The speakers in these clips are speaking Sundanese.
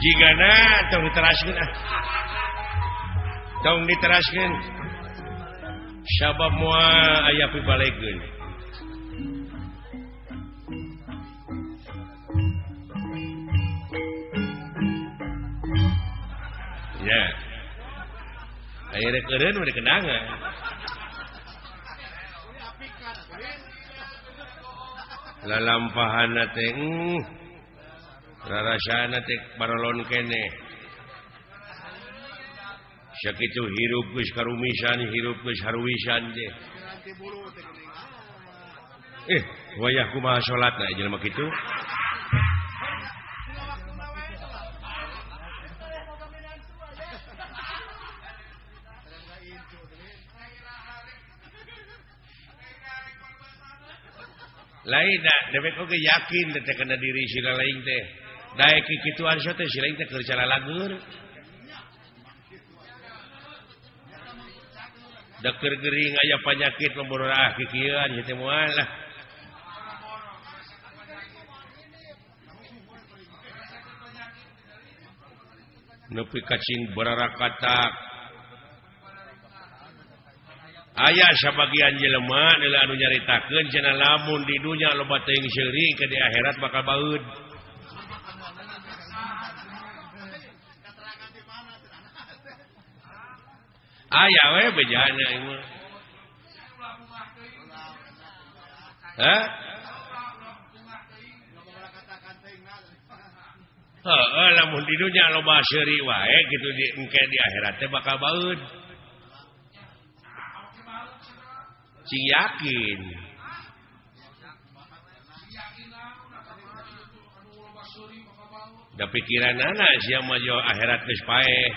Jigana tong diteraskeun ah. Tong diteraskeun. Sabab moal aya pibalegeun. Ya. Aya rek eureun mah dikenangan. Lalampahana teh rarasana teh barolon keneh. Sakitu hirup geus karumisan, hirup geus haruwisan teh. Wayah kumaha salatna jelema kitu? Lain da dewek oge yakin teh kana diri sila lain teh. Daek kikituan so teh sila teh keur calalagur. Da keur gering aya panyakit lembur ah kikieuan ieu teh moal lah. Nepi kacing bararakatak. Aya sabagian jelema adalah anu nyaritakeun cenah lamun di dunya loba teuing seuri ke di akhirat bakal baeud. Aya we bejana ieu mah. Hah? Heeh, lamun di dunya loba seuri wae kitu di engke di akhirat teh bakal baeud. Cing yakin. Da pikiranana sia mah jo akhirat geus paeh.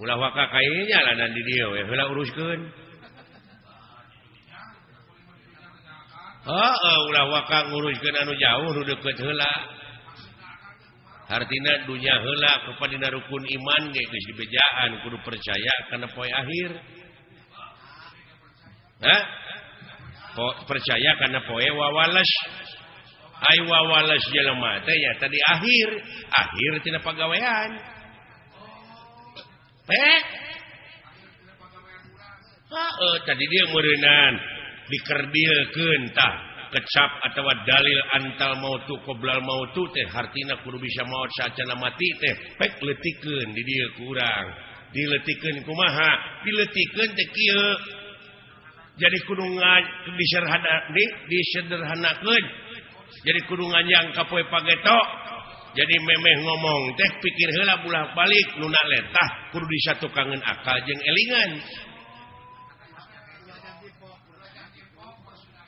Ulah waka kainya lanan di dieu we heula uruskeun. Heeh, ulah waka nguruskeun anu jauh nu deukeut heula. Hartina dunya heula kepada rukun iman ge geus dibejaan kudu percaya kana poe akhir. Hah? Percaya kana poe wawales. Ai wawales jelema teh nya tadi akhir, akhir tina pagawean. Pek. Heeh, tadi dia meureunan dikerdilkeun tah. Kecap atau dalil antal mautu qoblal mautu teh hartina kudu bisa maot saacana mati teh pek leutikeun di dieu ku urang dileutikeun kumaha dileutikeun teh kieu jadi kudu disederhanakeun jadi kudu nganjang ka poe pageto jadi memeh ngomong teh pikir heula bulah balik nu na letah kudu disatukangeun akal jeung elingan.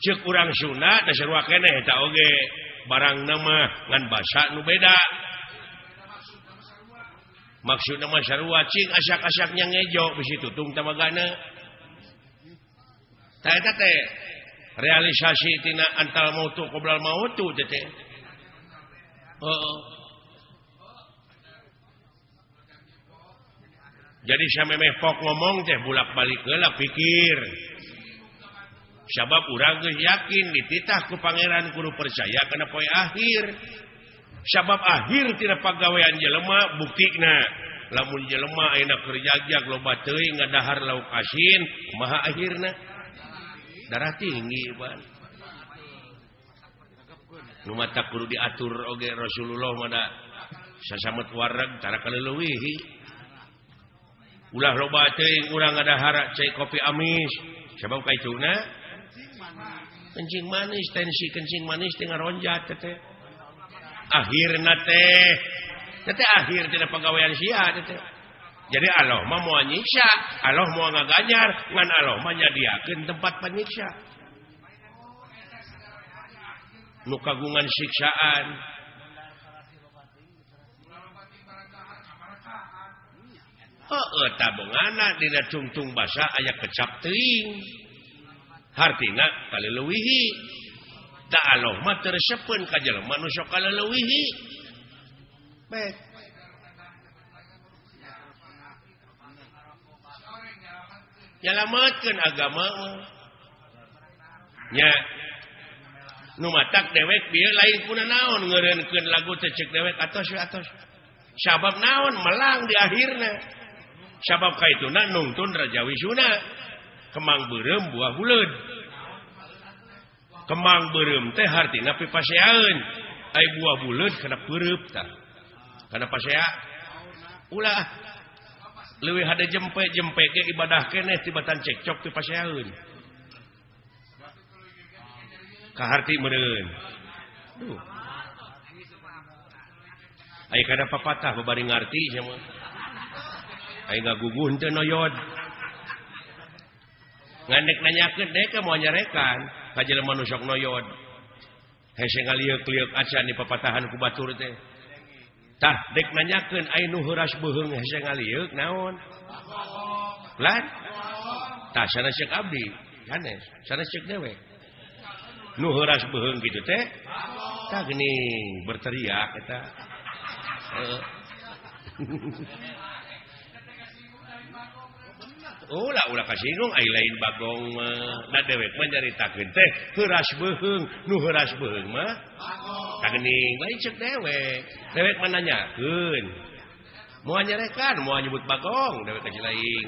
Cek urang Sunda dasar keneh eta oge barang nama ngan basa nu beda. Maksudna mah sarua cing asak-asaknya ngejo bisi tutung tamagana. Tah eta teh realisasi tina antal mautu qoblal mautu teh teh. Heeh. Jadi samemeh pok ngomong teh bulak-balik heula pikir. Sabab urang geus yakin dititah ku pangeran kudu percaya kana poe akhir. Sabab akhir tina pagawean jelema buktina lamun jelema ayeuna keur jagjag loba teuing ngadahar lauk asin kumaha akhirna? Darah tinggi ban. Nu mata kudu diatur oge Rasulullah mah da sasamet wareg tara kaleuwihi. Ulah loba teuing urang ngadahar cai kopi amis sabab kaituna kencing manis, tensi kencing manis teh ngaronjat teh. Akhirna teh teh akhir tina pagawean sia teh. Jadi Allah mah moal nyiksa, Allah moal ngaganjar, ngan Allah mah nyadiakeun tempat panyiksa. Nu kagungan siksaan. Heeh, tabungana dina tungtung basa aya kecap teuing. Hartina kaleuwihi. Da Allah mah teu resepeun ka jelema nu sok kaleuwihi. Baik. Nyalametkeun agama mah. Nya. Nu matak dewek bieu lain kuna naon ngeureunkeun lagu teh cek dewek atos we atos. Sabab naon melang di akhirna. Sabab kaituna nungtun Raja Wisuna. Kemang beureum buah buleud. Kemang beureum teh hartina pipaseaeun. Ai buah buleud kana peureub tah. Kana pasea. Ulah leuwih hade jempe-jempe ge ibadah keneh tibatan cekcok pipaseaeun. Kaharti meureun. Duh. Ai kada papatah babari ngarti sia mah. Ai ngaguguh henteu noyod. Ngandek nanyakeun dek moal nyarekan ka jelema nu sok noyod. Hese ngalieuk-lieuk acan di papatahan ku batur teh. Tah dek nanyakeun ai nu heuras beuheung hese ngalieuk naon? Lan? Tah sanes ceuk abdi, sanes, sanes ceuk dewek. Nu heuras beuheung kitu teh tah geuning berteriak eta. Ulah ulah kasinggung ai lain bagong mah. Da dewek mah nyaritakeun teh heuras beuheung, nu heuras beuheung mah tah geuning lain ceuk dewek. Dewek mah nanyakeun. Moal nyarekan, moal nyebut bagong, dewek ka si lain.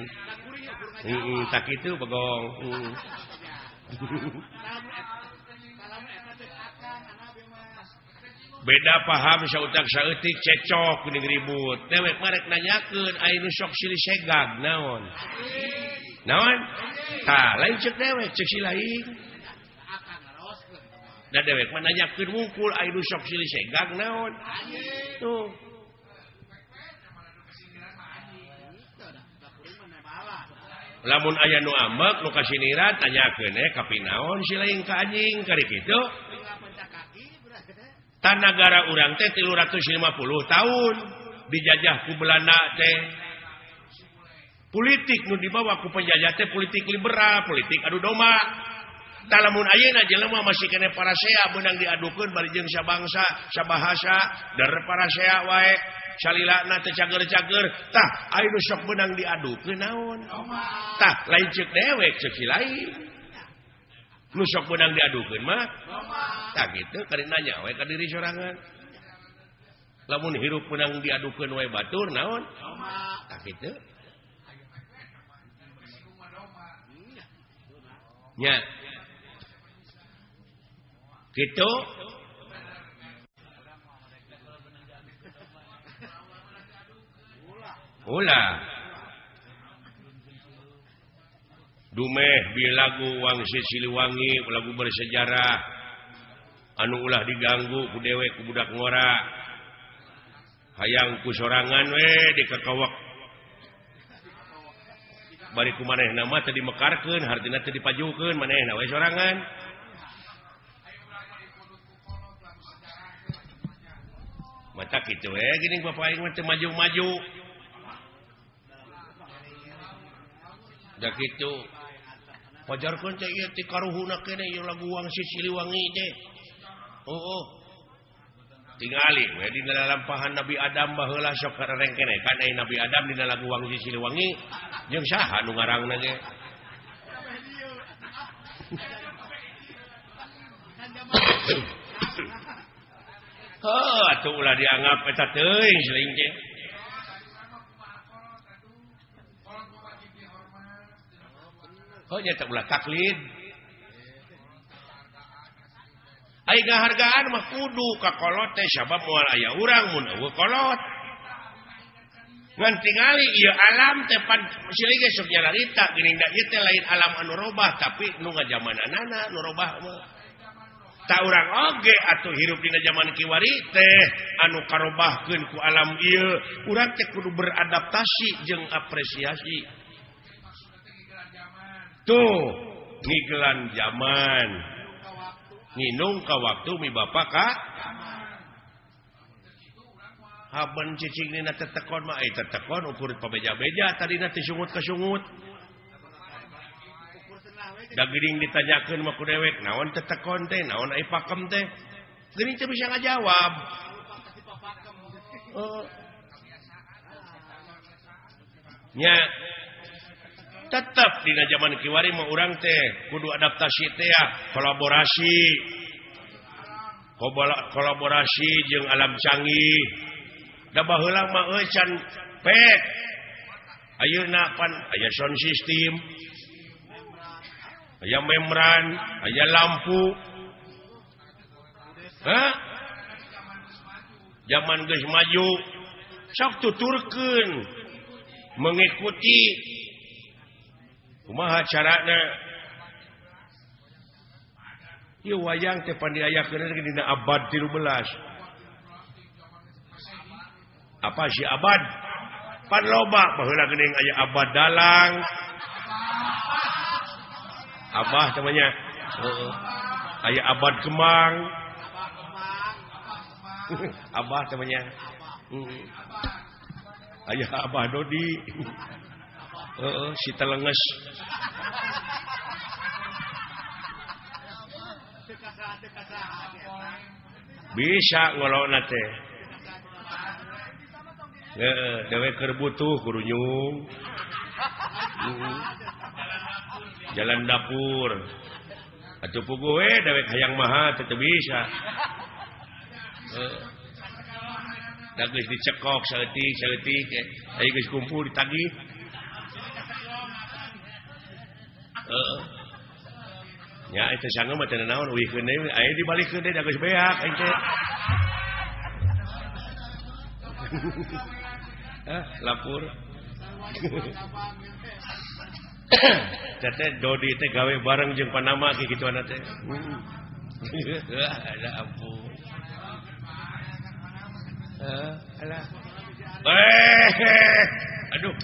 Heeh, tah kitu bagong. Beda paham sautak saeutik cecok kuning ribut. Dewek mah rek nanyakeun ai nu sok silih segag naon. Naon? Tah lain ceuk dewek ceuk si lain. Da dewek mah nanyakeun wungkul ai nu sok silih segag naon. Tuh. Lamun aya nu ambek nu kasiniran tanyakeun kapinaon si lain ka anjing kari kitu. Tanagara urang teh 350 tahun dijajah ku Belanda teh. Politik nu dibawa ku penjajah teh politik liberal, politik adu domba. Tah lamun ayeuna jelema masih keneh parasea beunang diadukeun bari jeung sabangsa, sabahasa, dar parasea wae salilana teh cager-cager. Tah aya nu sok beunang diadukeun naon? Tah lain ceuk dewek ceuk si lain. Nu sok beunang diadukeun mah tah kitu kari nanya we ka diri sorangan. Lamun hirup beunang diadukeun we batur naon? Tah kitu. Nya. Kitu. Ulah. Dumeh bi lagu Wangsit Siliwangi lagu bersejarah anu ulah diganggu ku dewek ku budak ngora hayang ku sorangan we dikakawak bari ku manehna mah teu dimekarkeun hartina teu dipajukeun manehna we sorangan mata kitu we geuning bapak aing mah teu maju-maju da kitu wajarkeun teh ieu ti karuhuna keneh ieu lagu Wangsit Siliwangi teh. Oh. Tingali we dina lalampahan Nabi Adam baheula sok rengkenekan ai Nabi Adam dina lagu Wangsit Siliwangi jeung saha nu ngarangna ge. Heuh atuh ulah dianggap eta teuing siling teh. Oh nya teh ulah taklid. Ai ngahargaan mah kudu ka kolot teh sabab moal aya urang mun eueuh kolot. Ngan tingali ieu alam teh pan silih ge sok nyararita geuning da ieu teh lain alam anu robah tapi nu ngajamananana nu robah mah. Ta urang oge atuh hirup dina jaman kiwari teh anu karobahkeun ku alam ieu, urang teh kudu beradaptasi jeung apresiasi. Tuh ngigelan zaman nginung ka waktu mi bapa ka haben cicing dina tetekon mah ai tetekon ukur pabeja-beja tadina teh sungut ka sungut da geuning ditanyakeun mah ku dewek naon tetekon teh naon ai pakem teh geuning teh bisa ngajawab. Oh. Nya tetep dina zaman kiwari mah urang teh kudu adaptasi teh ya, kolaborasi. Kolaborasi jeung alam canggih. Da baheula mah euy can pek. Ayeuna pan aya sound system. Aya membran, aya lampu. Hah? Zaman geus maju, sok tuturkeun mengikuti kumaha carana. Ieu wayang teh pan diayakeun dina abad 13. Apa si abad? Pan loba baheula geuning aya abad dalang. Abah namanya. Heeh. Aya abad kemang. Abah namanya. Aya Abah Dodi. Heeh, si telenges. Bisa ngolokna teh. Heeh, dewek keur butuh kurunyung. Jalan dapur. Atuh puguh we dewek hayang maha teu bisa. Heeh. Da geus dicekok saeutik-saeutik aya geus kumpul ditagih. Heeh. Nya eta sanggeum mah teu naon uihkeun deui aya dibalikeun deui da geus beak aing teh. Ah, lapor. Teh Dodi teh gawe bareng jeung Panama kikituan teh. Ada ampun. Alah. Aduh.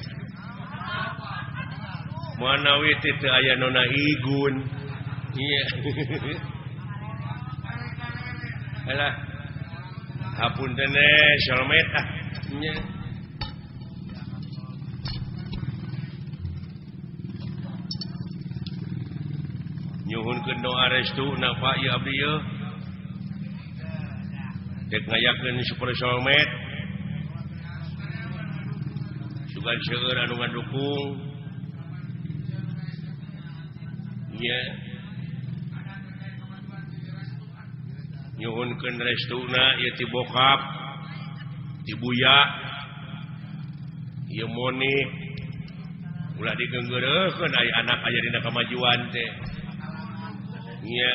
Manawi teh teu aya nona igun. Iya. Alah. Hapunten solmet ah. Nya. Nyuhunkeun doa restu na Pak ieu abdi ieu. Dek ngayakeun super solmet. Sugan seueur anu ngadukung. Nya. Nyuhunkeun restuna ieu ti bokap, ti buya, ieu Monik. Ulah digeunggeureuhkeun aya anak aya dina kamajuan teh. Nya.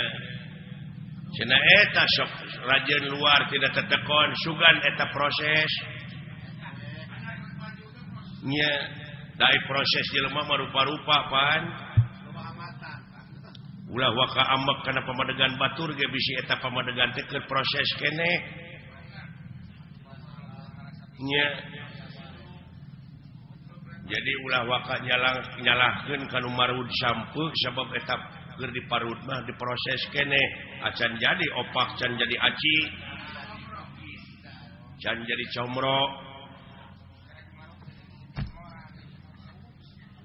Cenah eta sok rajeun luar tidak tetekon sugan eta proses. Nya, dai proses jelema mah rupa-rupa pan. Ulah waka ambek kana pamadegan batur ge bisi eta pamadegan teh keur proses keneh. Nya. Jadi ulah waka nyalahkeun ka nu marud sampeu sabab eta keur diparud mah diproses keneh acan jadi opak, can jadi aci, can jadi comro.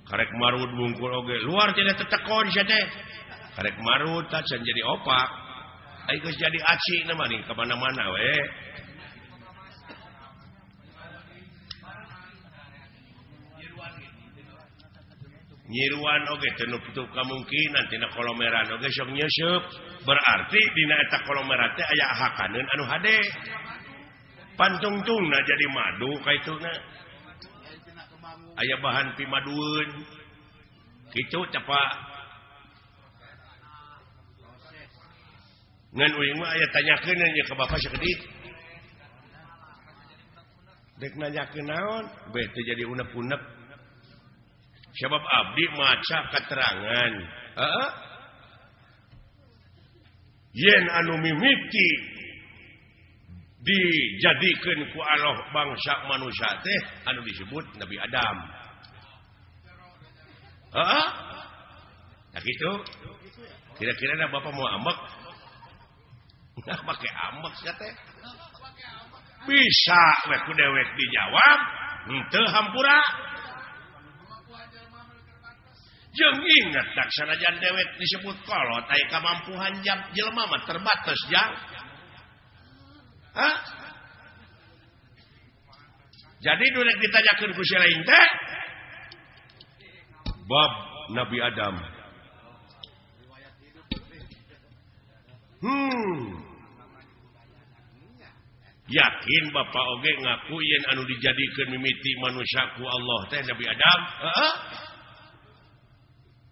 Karek marud bungkul oge luar tidak tetekon sia teh. Karek marud tah can jadi opak. Ai geus jadi aci na mah ka mana-mana we. Nyiruan oge teu nutup kamungkinan tina kolomeran oge sok nyeuseub. Berarti dina eta kolomeran teh aya hakaneun anu hade. Pantungtungna jadi madu kaituna. Aya bahan pimadueun. Kitu teh Pak. Ngan uing mah aya tanyakeun nya ka bapak sakedik. Dek nanyakeun naon? Beh teu jadi unek-unek. Sebab abdi maca keterangan. Heeh. Yen anu mimiti dijadikeun ku Allah bangsa manusia teh anu disebut Nabi Adam. Heeh. Nah kitu. Kira-kira na bapak mau ambek? Nah make ambek sia teh. Bisa we ku dewek dijawab, henteu hampura. Jeung ingat tak sanajan dewek disebut kolot aya kamampuhan jam jelema mah terbatas jang. Hah? Jadi nu rek ditanyakeun ku si lain teh bab Nabi Adam. Yakin Bapak oge ngaku yen anu dijadikeun mimiti manusia ku Allah teh Nabi Adam. Heeh.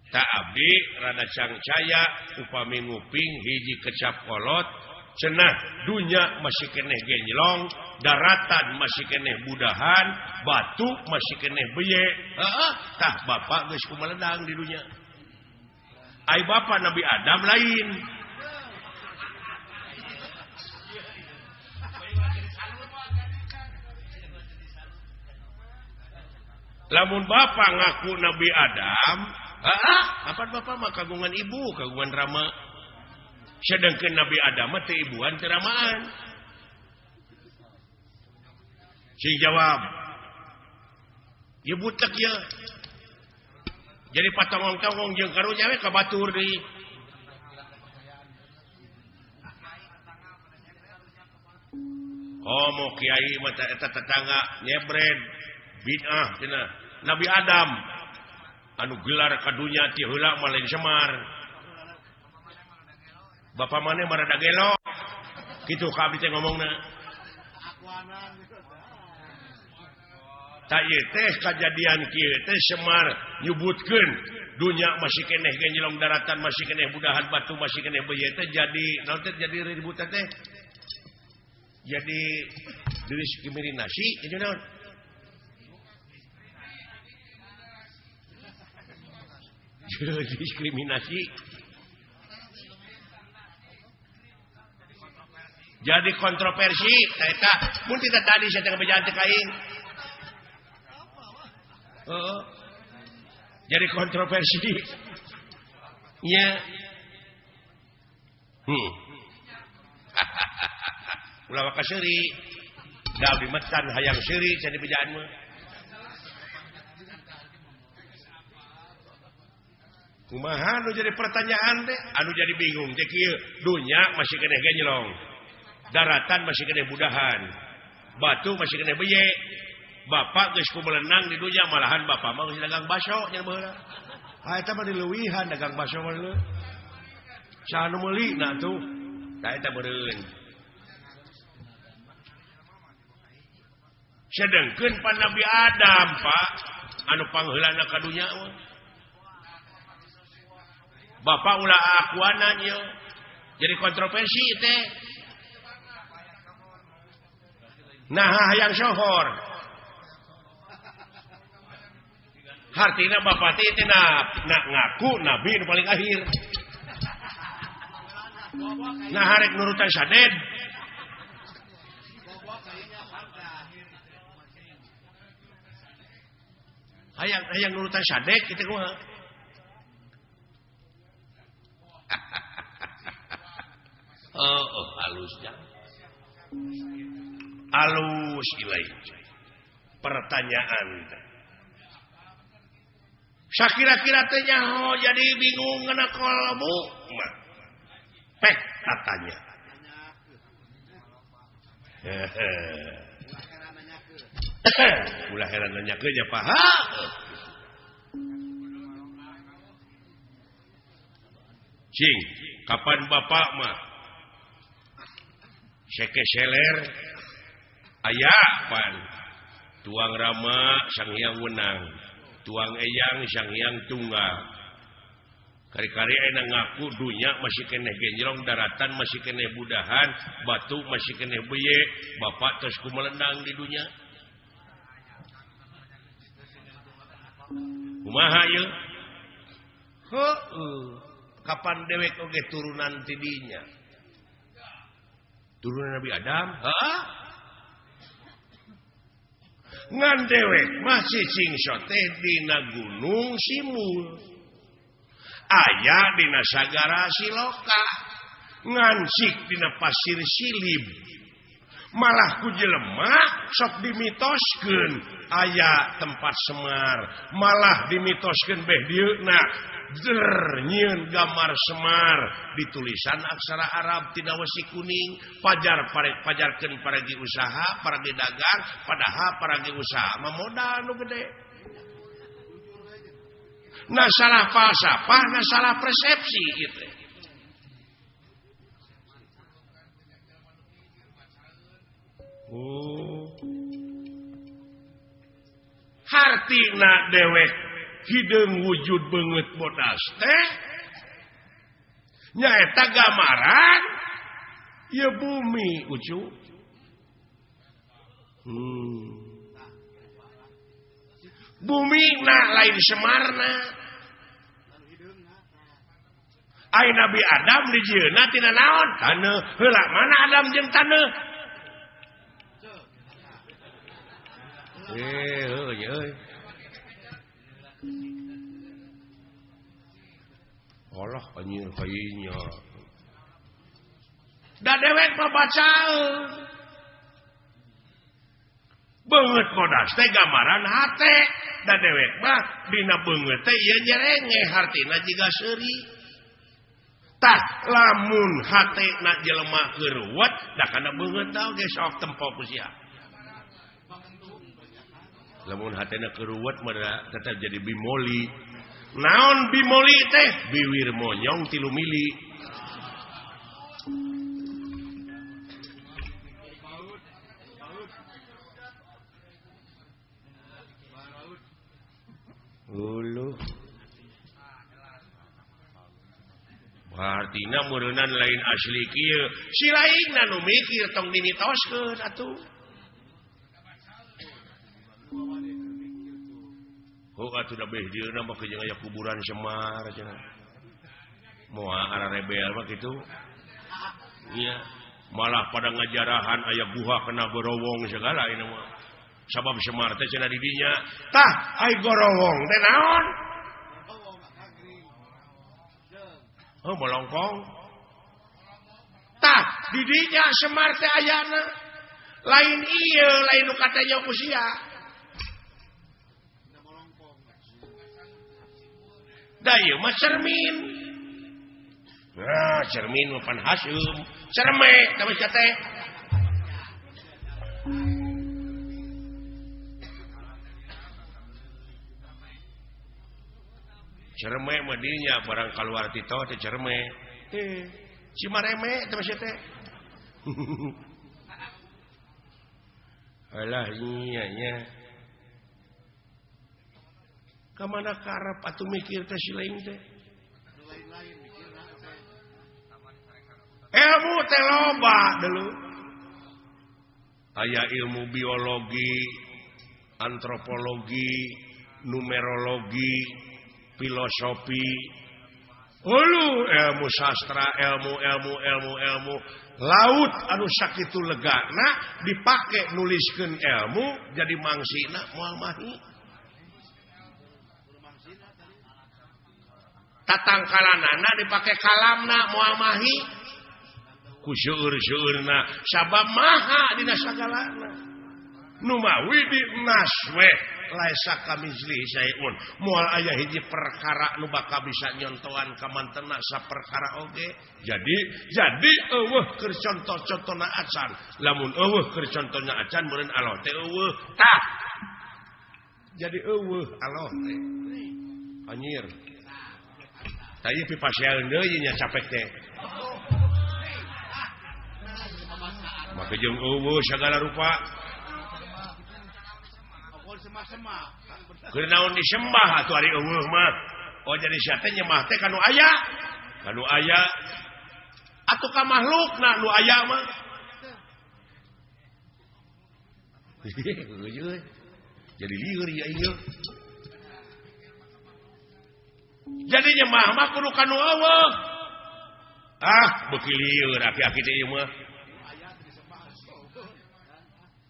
Ta abdi rada cangcaya upami nguping hiji kecap kolot cenah dunya masih keneh genjlong, daratan masih keneh budahan, batu masih keneh beye. Heeh, tah bapak geus kumeledang di dunya. Ai bapak Nabi Adam lain. Lamun bapak ngaku Nabi Adam, heeh, kapan bapak mah kagungan ibu, kagungan rama. Sedangkan Nabi Adam mah teu ibuan teu ramaan. Sing jawab. Ieu butek ye. Jadi patongong-tongong jeung karunya we ka batur deui. Komo kiai mah eta tetangga nyebred bid'ah cenah. Nabi Adam anu gelar ka dunya ti heula mah lain Semar. Bapak maneh mah rada gelo. Kitu ka abdi teh ngomongna. Ta ieu teh kajadian kieu teh Semar nyebutkeun dunya masih keneh genjlong, daratan masih keneh budahan, batu masih keneh beuye teh jadi naon teh jadi ributan teh. Jadi diskriminasi jadi naon? Diskriminasi. Jadi kontroversi eta mun tidak tadi saya teh ngebejahan teh ka aing. Heeh. Jadi kontroversi. Nya. Ulah waka seuri. Da abdi metan hayang seuri cenah bejaan mah. Kumaha nu jadi pertanyaan teh? Anu jadi bingung teh kieu, dunya masih keneh genjlong. Daratan masih keneh budahan. Batu masih keneh beye. Bapak geus kumelenang di dunya malahan bapak mah geus dagang baso nya baheula. Ah eta mah dileuwihan dagang baso mah leuh. Saha nu meuli na tuh? Tah eta beureun. Sedengkeun pan Nabi Adam, Pak, anu pangheulana ka dunya mah. Bapak ulah akuanan ieu. Jadi kontroversi teh. Nah hayang sohor. Hartina bapak teh teh nak ngaku nabi nu paling akhir. Nah harek nurutan saded. Hayang hayang nurutan sadek kitu kumaha. Oh, halus jang. Halus ilai. Pertanyaan. Sakira-kira teh nyaho jadi bingung ngena kolbu mah. Pek tatanya. Ulah heran nanyakeun nya Pak. Cing, kapan bapak mah seke seler aya pan tuang rama sang hyang wenang, tuang eyang sang hyang tunggal. Kari-kari enak ngaku dunya masih keneh genjrong, daratan masih keneh budahan, batu masih keneh beye, bapak terus kumelendang di dunya. Kumaha ieu? Heueuh, kapan dewek oge turunan ti dinya? Turunan Nabi Adam? Hah? Ngan dewek masih cingso teh dina gunung Simul. Aya dina sagara Siloka. Ngansik dina pasir Silib. Malah ku jelema sok dimitoskeun aya tempat Semar, malah dimitoskeun beh dieuna der nyieun gambar Semar ditulisan aksara Arab tina wesi kuning, pajar pajarkeun paragi usaha, paragi dagang, padahal paragi usaha mah modal nu gede. Nah salah falsafah, nah salah persepsi gitu. na dewek hideung wujud beungeut bodas teh nyaeta gambaran ieu bumi ucu. Bumi na lain Semarna. Ai Nabi Adam dijieunna tina naon? Taneuh. Heula mana Adam jeung taneuh? Heuh euy. Allah anjir kayanya. Da dewek mah bacaeun. Beungeut bodas teh gambaran hate. Da dewek mah dina beungeut teh ieu nyerenge hartina jiga seuri. Tah lamun hatena jelema keur ruwet da kana beungeut oge sok tempo ku sia. Lamun hatena keur ruwet mah tetep jadi bimoli. Naon bimoli teh? Biwir monyong 3 mili. Uluh. Artina meureunnan lain asli kieu. Si lainna nu mikir tong dimitoskeun atuh. Oh atuh da beh dieuna mah jeung aya kuburan Semar cenah. Moal ararebel mah kitu. Iya, malah pada ngajarahan aya guha kena gorowong segala ini mah. Sabab Semar teh cenah di dinya. Tah, ai gorowong teh naon? Oh, bolongkong. Tah, di dinya Semar teh ayana. Lain ieu, lain nu katanya ku sia. Da ieu mah cermin. Nah, cermin mah pan haseum. Cerme teh mah teh. Cerme mah dinya barang kaluar tito teh cerme. Teh cimareme teh mah teh. Alah nya nya. Ka mana karep atuh mikir teh si lain teh. Ilmu teh loba dulu. Aya ilmu biologi, antropologi, numerologi, filosofi, ulu ilmu sastra, ilmu ilmu ilmu ilmu laut anu sakitu legana dipake nuliskeun ilmu jadi mangsina moal mahi. Tatangkalanana dipake kalamna moal mahi. Ku seueur-seueurna sabab maha dina sagalana. Nu mawi di naswe laisa kamitslihi syai'un. Moal aya hiji perkara nu bakal bisa nyontoan ka mantena saperkara oge. Jadi eueuh keur contoh-contona acan. Lamun eueuh keur contona acan meureun Allah teh eueuh. Tah. Jadi eueuh Allah teh. Anjir. Tah ieu pipasean deui nya capek teh. Make jeung eueuh sagala rupa. Keur naon disembah atuh ari eueuh mah. Oh jadi sia teh nyembah teh ka nu aya. Ka nu aya atuh ka makhlukna nu aya mah. Jadi lieur ya ieu. Jadi nyembah mah kudu ka nu eueuh. Ah, beuki lieur aki-aki teh ieu mah.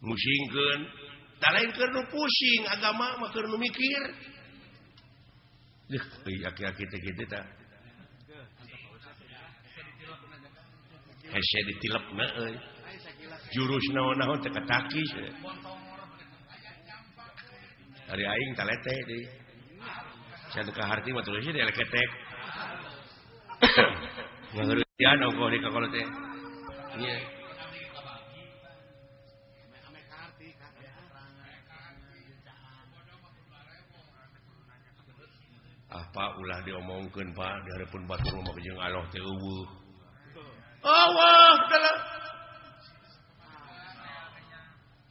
Musingkeun. Da lain keur nu pusing agama mah keur nu mikir. Deuh, aki-aki teh kitu tah. Hese ditilepna euy. Jurus naon-naon teh katakis. Ari aing talete deui. Can ka harti mah tulis deui leketek. Ngageureuyan ongkoh di kakolot teh. Nya. Apa ulah diomongkeun Pak di hareupeun batur mah jeung Allah teh eueuh. Eueuh dalam.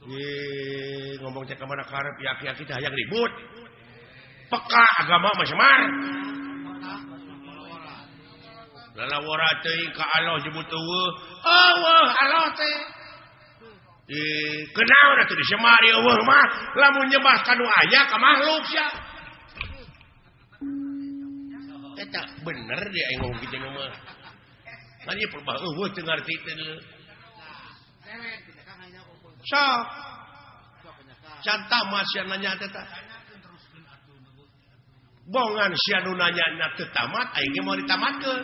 Ye ngomong teh ka mana karep ya aki-aki teh hayang ribut. Peka agama mah Semar. Lalawara teuing ka Allah nyebut eueuh. Eueuh Allah teh. Kenaon atuh di Semar eueuh mah lamun nyembah ka nu aya ka makhluk sia. Eta bener dia aing ngomong kitu mah. Kan ieu perbah eueuh teu ngarti teh. Sok. Can tamat sia nanya teh tah. Bongan sia nu nanya na teu tamat aing ge moal ditamatkeun.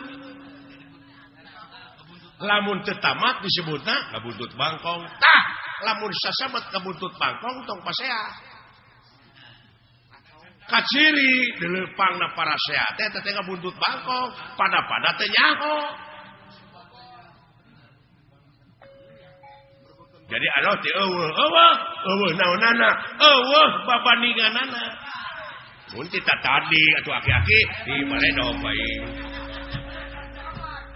Lamun teu tamat disebutna kabuntut bangkong. Tah, lamun sasamet kabuntut bangkong tong pasea. Kaciri dileupangna parasea teh teh kabuntut bangkong, pada-pada teh nyaho. Jadi Allah teh eueuh, eueuh, eueuh naonana, eueuh babandinganana. Mun teh tadi atuh aki-aki di baredo bae.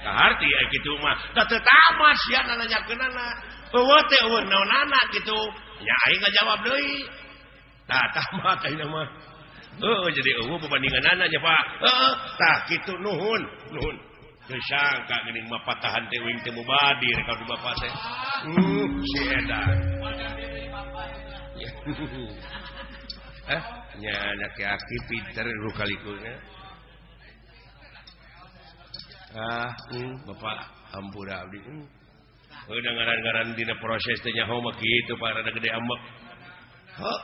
Kaharti ai kitu mah, da teu tamat sia nanyakeunana. Eueuh teh eueuh naonana kitu. Nya aing ngajawab deui. Tah tamat ayeuna mah. Heuh jadi eueuh babandinganana nya Pak. Heuh tah kitu nuhun, nuhun. Teu sangka geuning mah patahan teh uing teh mubadir ka bapak teh. Si edan. Nya aki-aki pinter rukalikunya. Bapak hampura abdi. Udah ngaran-ngaran dina proses teh nyaho mah kitu Pak rada gede ambek. Heuh.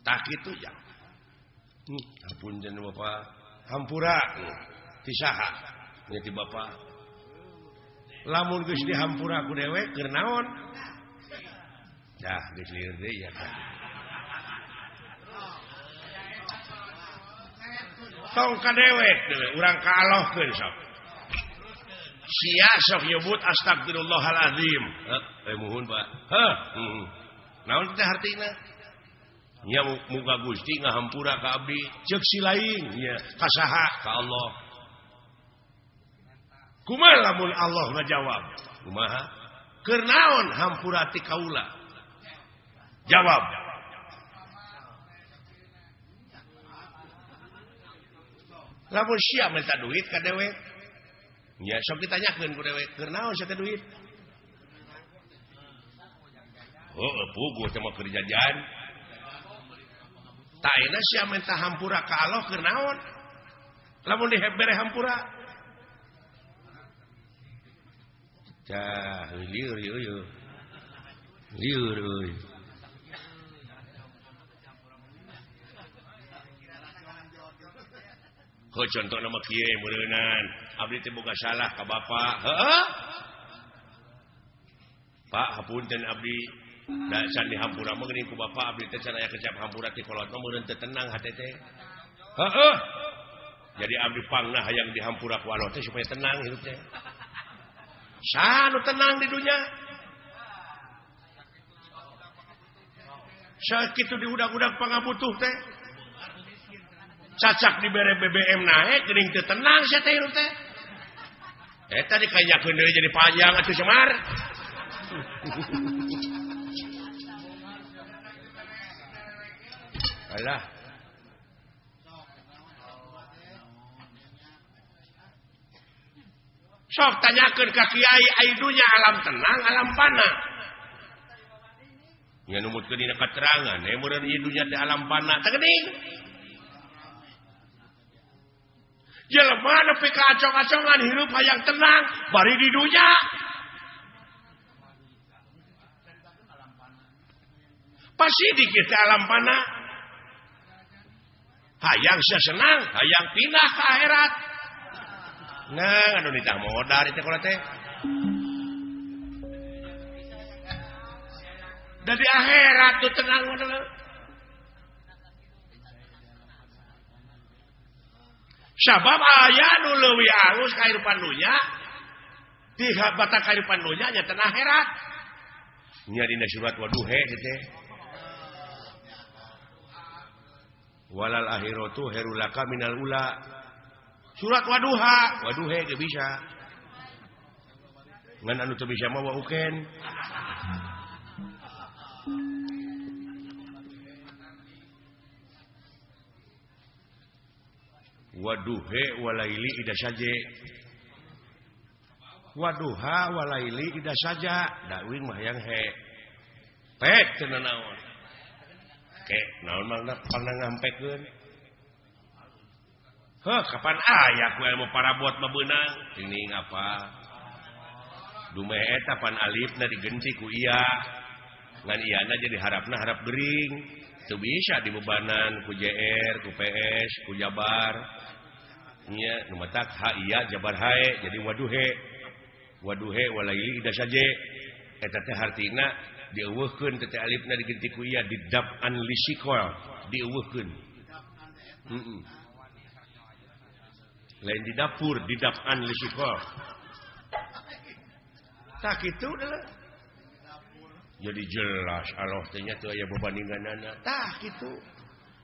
Tah kitu ya. Ampun jan Bapak. Hampura ti saha? Nya ti Bapak. Lamun geus dihampura ku dewek keur naon? Dah geus lieur deui ya kan. Tong ka dewek deui urang ka Allahkeun sok. Sia sok nyebut astagfirullahalazim. Heuh, muhun Pak. Heuh, naon teh hartina? Nya muga Gusti ngahampura ka abdi, ceuk si lain nya ka saha? Ka Allah. Kumaha lamun Allah ngajawab? Kumaha? Keur naon hampura ti kaula? Jawab. Lamun sia minta duit ka dewek, nya sok ditanyakeun ku dewek, keur naon sia teh duit? Heuh, puguh teh mah keur jajan. Tah ayeuna sia minta hampura ka Allah keur naon? Lamun dibere hampura. Tah, lieur ieu. Lieur euy. Heuh contohna mah kieu meureunan, abdi teh boga salah ka bapak. Heueuh. Pak, hapunten abdi. Da can dihampura mah geuning ku bapak abdi teh can aya kecap hampura ti kolot mah meureun teu tenang hate teh. Heueuh. Jadi abdi pangna hayang dihampura ku Allah teh supaya tenang hidup teh. Saha nu tenang di dunya? Sakitu diudag-udag pangabutuh teh. Cacak dibere BBM naik geuning teu tenang sia teh hirup teh. Eta dikanyakeun deui jadi panjang atuh Semar. Alah. Sok tanyakeun ka kiai ai dunya alam tenang alam panah. Nya numutkeun dina katerangan meureun ieu dunya teh alam panah teh geuning. Jelema nepi ka acong-acongan hirup hayang tenang bari di dunya. Pasti dikit teh alam panah. Hayang sia senang, hayang pindah ke akhirat. Nah, anu nitah modal teh kula teh. Dari akhirat tuh tenang modal. Sabab aya nu leuwih alus kahirupan dunya, ti batak kahirupan dunya nya teh akhirat. Nya dina surat Waduhe teh. Walal akhiratu khairul laka minal ula. Surat Waduha, Waduhe ge bisa. Ngan anu teu bisa mah waukeun. Waduhe walaili ida saje. Waduha walaili ida saja. Da uing mah yang he. Pek cenah naon. Ke naon mah pernah ngampekeun. Heh, kapan aya ku ilmu parabot mah beunang? Teuing apa? Dumeh eta pan alifna digenti ku iya. Ngan iyana jadi harapna harap gering. Teu bisa dibebanan ku JR, ku PS, ku Jabar. Nya nu matak ha iya Jabar hae jadi waduhe. Waduhe walaili ida saje. Eta teh hartina dieuweuhkeun teh alifna digenti ku iya didab'an lisikol, dieuweuhkeun. Heeh. Lain di dapur didab'an lisikol. Tak itu adalah jadi jelas Allah teh nya teu aya bebandinganana. Tah kitu.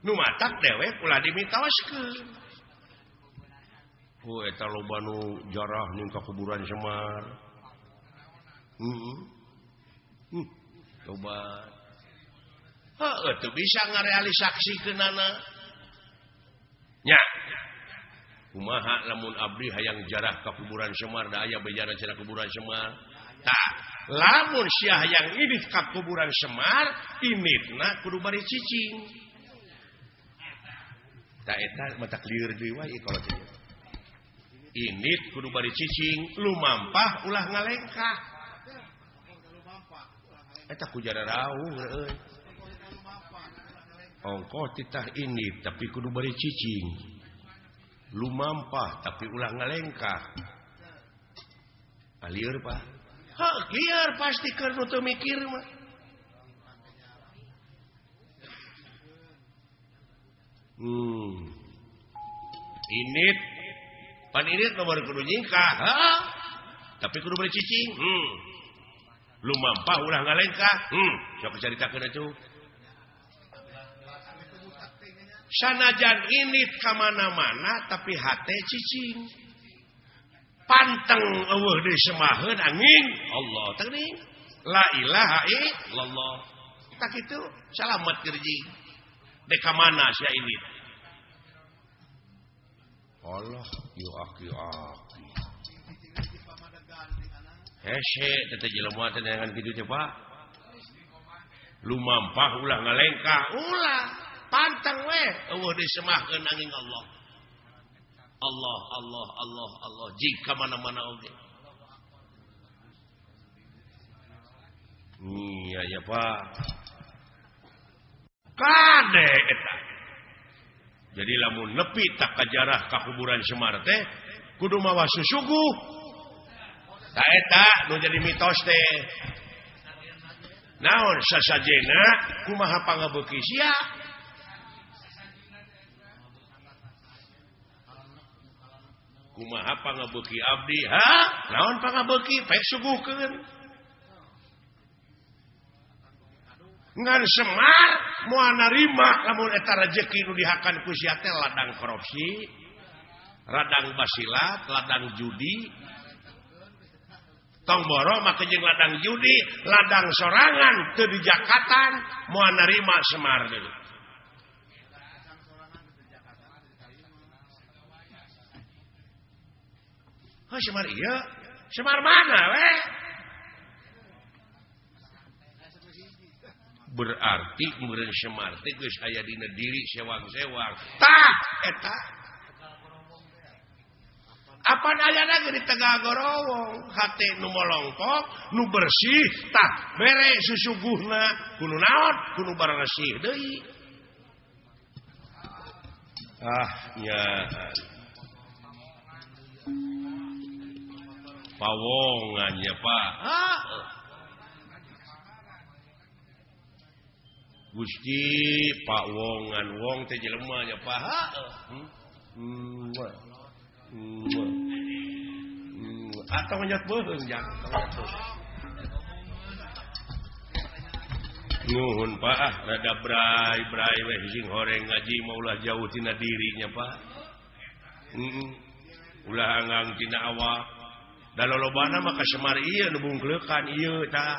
Nu matak dewek ulah dimitoskeun. Ku eta loba nu jarah ning ka kuburan Semar. Heeh. Loba. Heuh teu bisa ngarealisaksikeunana. Nya. Kumaha lamun abdi hayang jarah ka kuburan Semar da aya bejana cenah kuburan Semar. Tah, lamun sia hayang indit ka kuburan Semar, inditna kudu bari cicing. Tah eta mata lieur deui wae kalau teh. Indit kudu bari cicing, lumampah ulah ngalengkah. Eta ku jararauh euy. Ongkoh titah indit tapi kudu bari cicing. Lumampah tapi ulah ngalengkah. Lieur Pak. Heuh, lieur pasti keur nu teu mikir mah. Init pan init nomor kudu nyingkah, heuh. Tapi kudu bari cicing. Lumampah ulah ngalengkah. Sok caritakeun atuh. Sanajan init ka mana-mana tapi hate cicing. Panteng eueuh deui semaheun angin Allah teuing. La ilaha illallah. Tak kitu salamet gerji. Dek ka mana sia init? Allah yu aki aki. Hese teh jelema teh neangan kitu teh Pak. Lumampah ulah ngalengkah, ulah panteng we eueuh disemahkeun angin Allah. Allah Allah Allah Allah jika mana-mana oge. Iya ya Pak. Kade eta. Jadi lamun nepi tak kajarah ka kuburan Semar teh kudu mawa susuguh. Ta eta nu jadi mitos teh. Naon sasajena kumaha pangabeuki sia? Kumaha pangabeuki abdi? Ha? Naon pangabeuki? Pek suguhkeun. Ngan Semar moal narima lamun eta rejeki nu dihakan ku sia teh ladang korupsi, ladang basilat, ladang judi. Tong boro make jeung ladang judi, ladang sorangan teu dijakatan moal narima Semar deui. Oh, Semar ieu, Semar mana we? Berarti meureun Semar teh geus aya dina diri sewang-sewang. Tah eta. Apan ayana ge di Tegal Gorowong, hate nu molongkok, nu bersih, tah bere susuguhna kudu naon, kudu baresih deui. Ah nya. Pawongannya Pak. Ah. Gusti Pak Wongan wong teh jelema nya Pak. Atau nganyot beuheung jang. Nuhun Pak, ah rada brai-brai weh sing horeng ngaji mah ulah jauh tina dirinya Pak. Ulah anggang tina awak. Da lolobana mah ka Semar ieu nu bungkleukan ieu tah.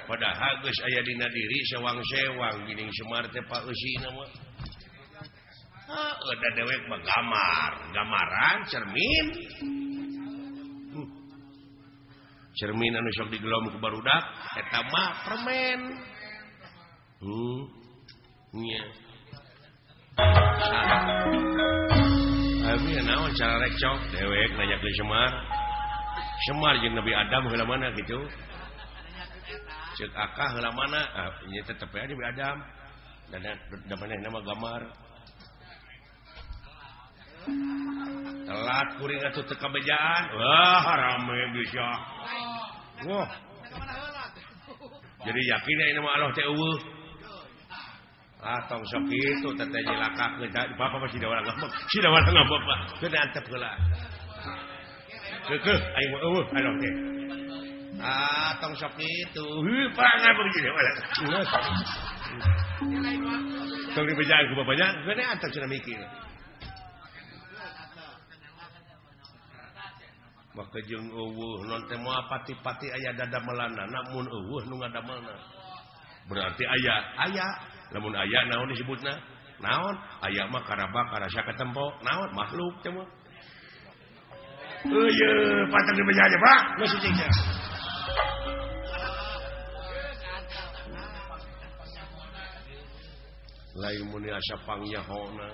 Padahal geus aya dina diri sewang-sewang geuning Semar teh Pak Eusina mah. Heuh da dewek mah gamar, gamaran cermin. Cermin anu sok digelom ku barudak eta mah permen. Nya. Abi naon cara rekcok dewek nanya ke Semar. Semar jeung Nabi Adam heula mana gitu. Ceuk akah heula mana? Ah nya tetep aya Nabi Adam. Dan da manehna mah gamar. Telat kuring atuh teu kabejaan. Wah rame bisa. Wah. Jadi yakin aya mah Allah teh eueuh. Ah tong sok kitu teh teh jelakakeun bapak mah sida urang ngambek. Sida urang ngambek Pak. Teu antep heula. Keukeuh aing mah eueuh Allah teh. Ah tong sok kitu. Heuh pangan begini wala. Tong dibejaan ku bapaknya, geuna antep cenah mikir. Maka jeung eueuh non teh moal pati-pati aya dadamelana namun eueuh nu ngadamelna. Berarti aya, aya. Lamun aya naon disebutna? Naon? Aya mah karabak karasa katempo, naon makhluk teh mah. Eueuh, patah dibeja aja, Pak. Geus cicing sia. Lain mun asa pangyahona.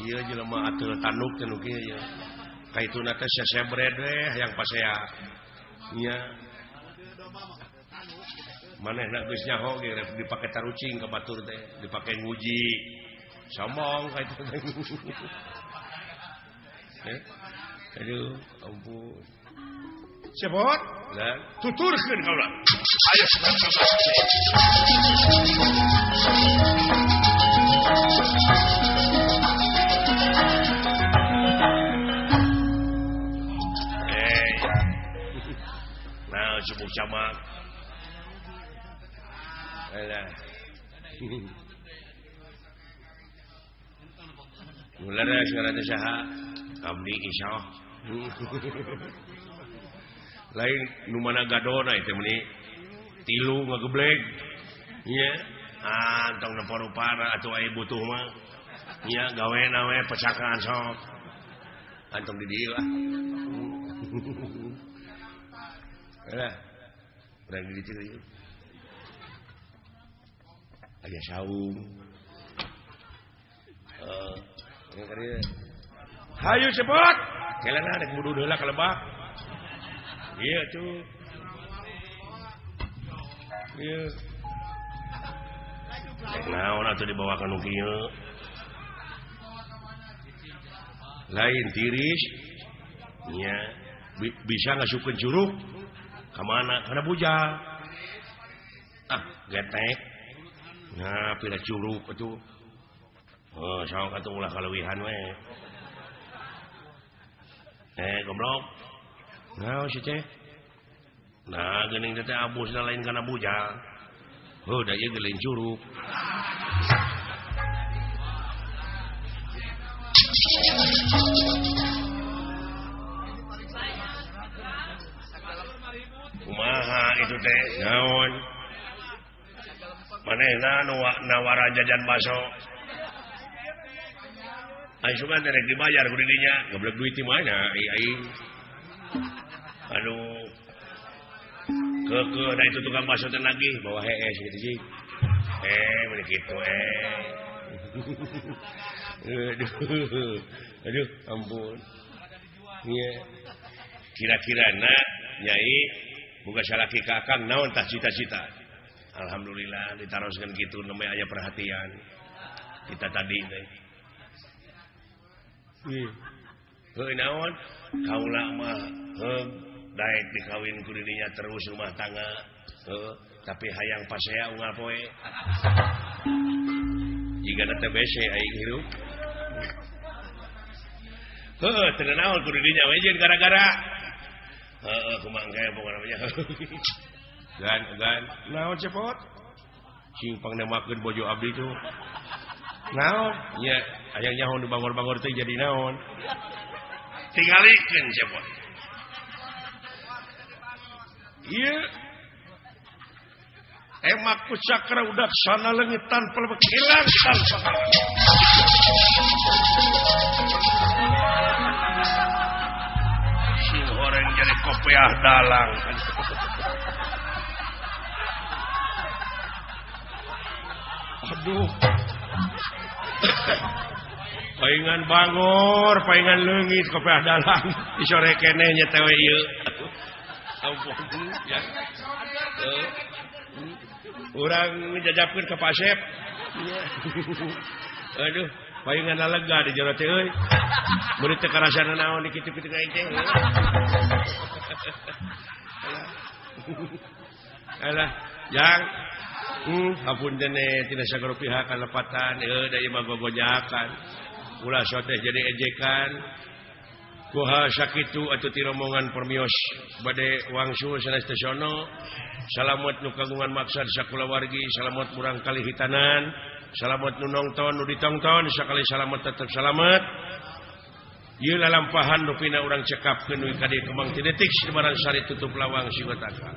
Ieu jelema ateul tanduk teh nu kieu ye. Kaituna teh sesebred we hayang pasea. Nya. Manehna geus nyaho ge rek dipake tarucing ka batur teh, dipake nguji. Sombong ka itu teh. Aduh, ampun. Cepot, lah tuturkeun kaula. Ayo nah, cukup sama. Alah. Mulai sekarang teh saha? Abdi insyaallah. Lain nu mana gadona itu meni tilu ngageblek. Nya, ah tong nempo-rupana atuh aya butuh mah. Nya gawena we pecakan sok. Antong di dieu ah. Alah. Urang di dieu. Aya saung. Hayu cepot. Kelana rek budud heula ka lebak. Ieu tuh. Ieu. Rek naon atuh dibawa ka nu kieu. Lain tiris. Nya bisa ngasupkeun curug. Ka mana? Kana bujang. Ah, getek. Nah, pira curug atuh. Oh, sok atuh ulah kaleuwihan we. Goblok. Naon si teh? Nah, geuning teh abusna lain kana bujang. Heuh, da ieu ge lain curug. Kumaha itu teh? Naon? Manehna nu nawaran jajan baso. Aing sugan teh rek dibayar ku didinya, goblok duit di mana aing. Aduh. Keukeuh da itu tukang baso teh nagih bawa hees gitu sih. Meni kitu Aduh. Aduh, ampun. Nya. Kira-kirana Nyai boga salaki ka akang naon tah cita-cita. Alhamdulillah ditaroskeun kitu nembe aya perhatian. Kita tadi teh. Heuh naon kaula mah heuh daek dikawin ku dirinya terus rumah tangga. Heuh tapi hayang pasea unggal poe. Jigana teh bese aing hirup. Heuh teu naon ku dirinya we jeung gara-gara. Heuh kumaha engke pokona mah. Gan gan naon cepot? Sing pangnemakeun bojo abdi tuh. Naon? Nya hayang nyaho nu bangor-bangor teh jadi naon? Tingalikeun sia. Ieu emak ku cakra udak sana leungit tanpa lebek hilang tanpa kabar. Sing horeng jadi kopiah dalang. Aduh. Paingan bangor, paingan leungit kopiah dalang. Isore keneh nya teh we ieu. Ampun ya. Urang jajapkeun ka Pak Asep. Aduh, paingan lalega di jero teh euy. Murid teh karasana naon di kitu-kitu ka aing teh. Alah, jang. Ampun dene tina sagala pihak kalepatan euy da ieu mah gogojakan. Ulah soteh jadi ejekan. Kuha sakitu atuh ti rombongan permios bade wangsul sanes teh sono. Salamet nu kagungan maksad sakulawargi, salamet murang kali hitanan, salamet nu nongton nu ditongton, sakali salamet tetep salamet. Ieu lalampahan nu pina urang cekapkeun we ka dieu kemang ti detik Sri Sari tutup lawang sigotaka.